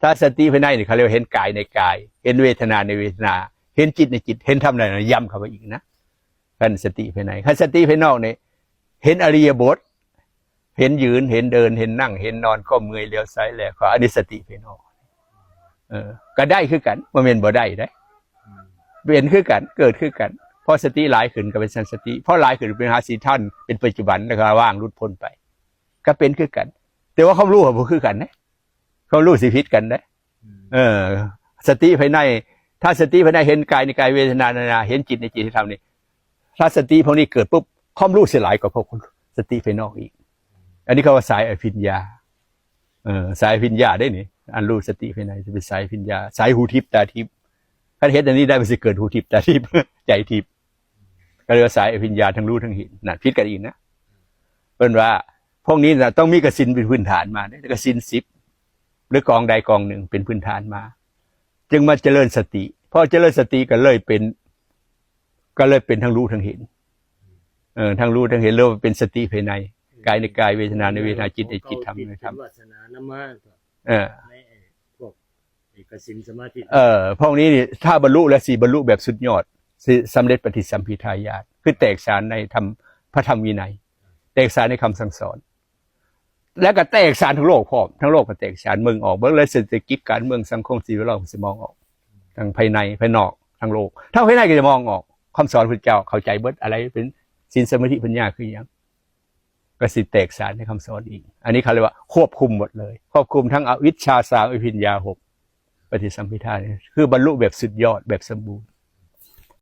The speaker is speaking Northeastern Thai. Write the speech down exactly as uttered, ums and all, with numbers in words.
ถ้าสติภายในนี่เขาเรียกว่าเห็นกายในกาย เห็นเวทนาในเวทนา เห็นจิตในจิต เห็นธรรมในธรรม ย้ำเข้าไปอีกนะ คันสติภายใน คันสติภายนอกนี่ เห็นอิริยาบถ เห็นยืน เห็นเดิน เห็นนั่ง เห็นนอน ก้มเงย เลี้ยวซ้ายแลขวา อันนี้สติภายนอก เออ ก็ได้คือกัน บ่แม่นบ่ได้เด้ เป็นคือกัน เกิดคือกัน พอสติหลายขึ้นก็เป็นสัมมาสติ พอหลายขึ้นเป็นมหาสติญาณ เป็นปัจจุบัน แล้วก็ว่างหลุดพ้นไป ก็เป็นคือกัน แต่ว่าความรู้บ่คือกันเด้ ความรู้สิผิดกันเด้ เออ สติภายใน ถ้าสติภายในเห็นกายในกาย เวทนาในเวทนา เห็นจิตในจิต เห็นธรรมนี่ ถ้าสติพวกนี้เกิดปุ๊บ ความรู้สิหลายกว่าพวกสติภายนอกอีก อันนี้เขาว่าสายอภิญญา เออ สายอภิญญาได้นี่ อันรู้สติภายในจะเป็นสายอภิญญา สายหูทิพย์ตาทิพย์ คันเห็นอันนี้ได้มันสิเกิดหูทิพย์ตาทิพย์ ใจทิพย์ ก็เรียกว่าสายอภิญญาทั้งรู้ทั้งเห็น น่ะ ผิดกันอีกนะ เพิ่นว่า พวกนี้น่ะต้องมีกสิณเป็นพื้นฐานมาเด้ กสิณสิบ หรือกองใดกองหนึ่งเป็นพื้นฐานมา จึงมาเจริญสติ พอเจริญสติก็เลยเป็น ก็เลยเป็นทั้งรู้ทั้งเห็น เออ ทั้งรู้ทั้งเห็น เรียกว่าเป็นสติภายใน กายในกาย เวทนาในเวทนา จิตในจิต ธรรมในธรรม วาสนานำมา เออ ในพวกเอกสิณสมาธิ เออ พวกนี้นี่ ถ้าบรรลุแล้วสิบรรลุแบบสุดยอด สิสำเร็จปฏิสัมภิทาญาณ คือแตกฉานในธรรม พระธรรมวินัย แตกฉานในคำสั่งสอน แล้วก็แตกฉานทั้งโลกพร้อม ทั้งโลกก็แตกฉาน เบิ่งออกเบิ่งเลย เศรษฐกิจ การเมือง สังคม สิ่งแวดล้อม สิมองออก ทั้งภายใน ภายนอก ทั้งโลก ทั้งภายในก็จะมองออก คำสอนพระเจ้าเข้าใจเบิด อะไรเป็นศีล สมาธิ ปัญญา คือหยัง ก็สิแตกฉานในคำสอนอีก อันนี้เขาเรียกว่าควบคุมหมดเลย ควบคุมทั้งอวิชชาสาม อภิญญาหก ปฏิสัมภิทาเนี่ย คือบรรลุแบบสุดยอด แบบสมบูรณ์